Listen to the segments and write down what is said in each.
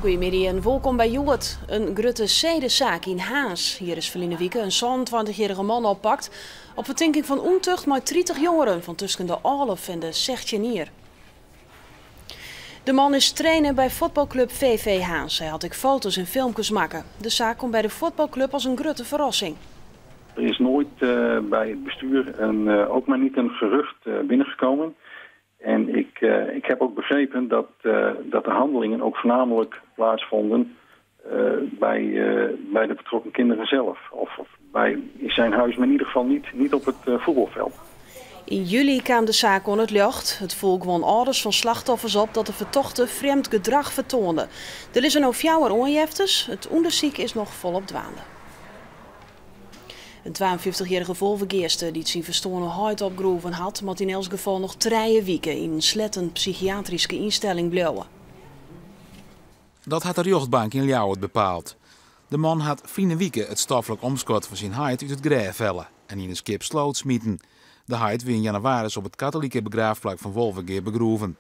Goeiemiddei en wolkom by Hjoed. In grutte sedesaak yn Harns. Hjir is ferline wike in 27-jierrige man oppakt op fertinking fan ûntucht mei 30 jongeren fan tusken de 11 en de 16 jier. De man is trainer by fuotbalklup VV Harns. Hy hat ek foto's en filmkes makke. De saak komt by de fuotbalklup as in grutte ferrassing. Er is nooit by it bestjoer ook maar niet een gerucht binnengekomen. En ik heb ook begrepen dat de handelingen ook voornamelijk plaatsvonden bij de betrokken kinderen zelf. Of in zijn huis, maar in ieder geval niet op het voetbalveld. Yn july kaam de saak oan it ljocht. It foel guon âlders fan slachtoffers op dat de fertochte frjemd gedrach fertoande. Der lizze no fjouwer oanjeftes. It ûndersyk is noch folop dwaande. In 52-jierrige Wolvegeaster dy't syn ferstoarne heit opgroeven hat, moat yn elts gefal noch 3 wiken yn in sletten psychiatryske ynstelling bliuwe. Dat hat de rjochtbank yn Ljouwert bepaald. De man hat ferline wike it stoflik omskot fan syn heit út it grêf helle en yn in skip sloot smiten. De heit wie yn jannewaris op it katolike begraafplak fan Wolvegea begroeven.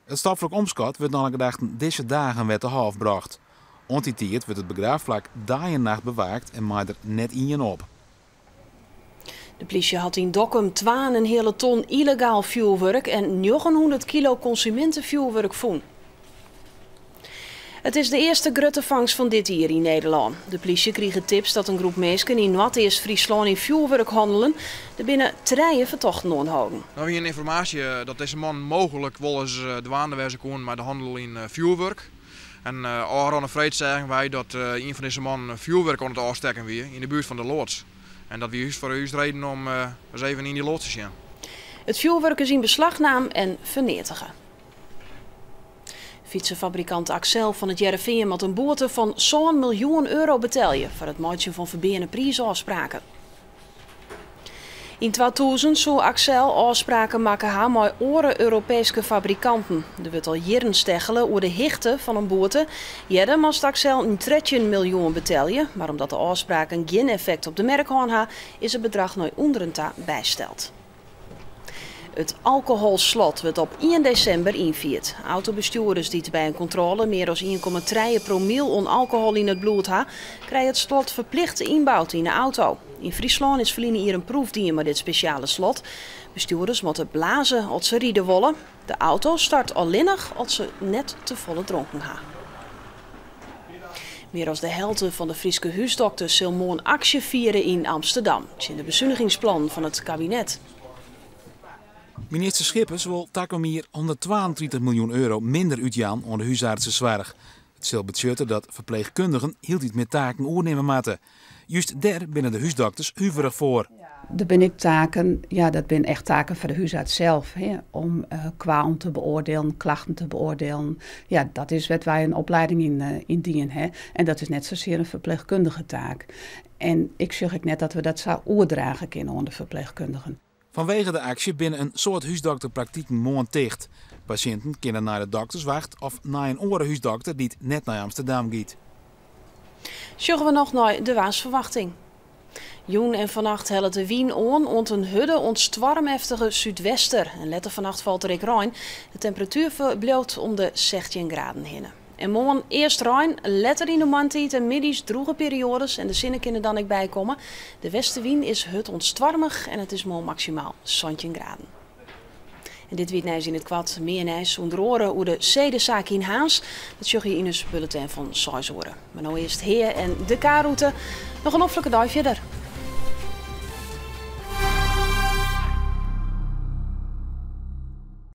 It stoflik omskot wurdt nei alle gedachten dizze dagen wer te hôf brocht. Oant dy tiid wurdt it begraafplak dei en nacht bewaakt en mei der net ien op. De plysje hat yn Dokkum 2,5 ton yllegaal fjoerwurk en 900 kilo konsumintefjoerwurk fûn. It is de earste grutte fangst fan dit jier yn Nederlân. De plysje krige tips dat in groep minsken yn Noardeast-Fryslân yn fjoerwurk hannelen. Der binne 3 fertochten oanholden. No wie in ynformaasje dat dizze man mooglik wolris dwaande wêze koe mei de hannel yn fjoerwurk. En ôfrûne freed seagen wy dat ien fan dizze mannen fjoerwurk oan it ôfstekken wie yn de buert fan de loads. En dat wie foar ús reden om ris even yn dy loads te sjen. It fjoerwurk is yn beslach naam en ferneatige. Fytsefabrikant Accell fan It Hearrenfean moat in boete fan 7 miljoen euro betelje foar it meitsjen fan ferbeane priisôfspraken. Yn 2000 soe Accell ôfspraken makke ha mei oare Europeeske fabrikanten. Der wurdt al jierren steggele oer de hichte fan in boete. Earder moast Accell in 13 miljoen betelje, mar omdat de ôfspraken gjin effekt op de merk hân ha, is it bedrach nei ûnderen ta bysteld. It alkoholslot wurdt op 1 desimber ynfierd. Autobestjoerders dy't by in kontrôle mear as 1,3 promil oan alkohol yn it bloed ha, krije it slot ferplicht ynboud yn de auto. Yn Fryslân is ferline jier in proef dien mei dit spesjale slot. Bestjoerders moatte blaze as se ride wolle. De auto start allinnich as se net te folle dronken ha. Mear as de helte fan de Fryske húsdokters sil moarn aksje fiere yn Amsterdam tsjin de besunigingsplannen fan it kabinet. Minister Schippers wol takom jier 132 miljoen euro minder útjaan oan de húsartsesoarch. It sil betsjutte dat ferpleechkundigen hieltyd mear taken oernimme moatte. Just dêr binne de húsdokters huverich foar. Der binne ek taken, ja, dat binne echt taken foar de húsarts sels, hè, om kwalen te beoardielen, klachten te beoardielen. Ja, dat is wêr't wy in oplieding yn dien ha. En dat is net sasear in ferpleechkundige taak. En ik sjoch ek net dat we dat sa oerdrage kinne oan de ferpleechkundigen. Fanwege de aksje binne in soad húsdokterpraktiken moarn ticht. Pasjinten kinne nei de dokterswacht of nei in oare húsdokter dy't net nei Amsterdam giet. Sjogge we noch nei de waarsferwachting. Jûn en fannacht hellet de wyn oan oant in hurde oant stoarmeftige súdwester. En letter fannacht falt der ek rein. De temperatuer bliuwt om de 16 graden hinne. En moarn earst rein, letter yn de moarntiid en middeis drûge perioades en de sinne kin der dan ek bykomme. De westewyn is hurd oant stoarmich en it is moarn maksimaal 17 graden. En dit wie it nijs yn it koart. Mear nijs ûnder oare oer de sedesaak yn Harns. Dat sjogge je yn ús bulletin fan 6 oere. Mar no earst Hea en de K-rûte. Noch in noflike dei fierder.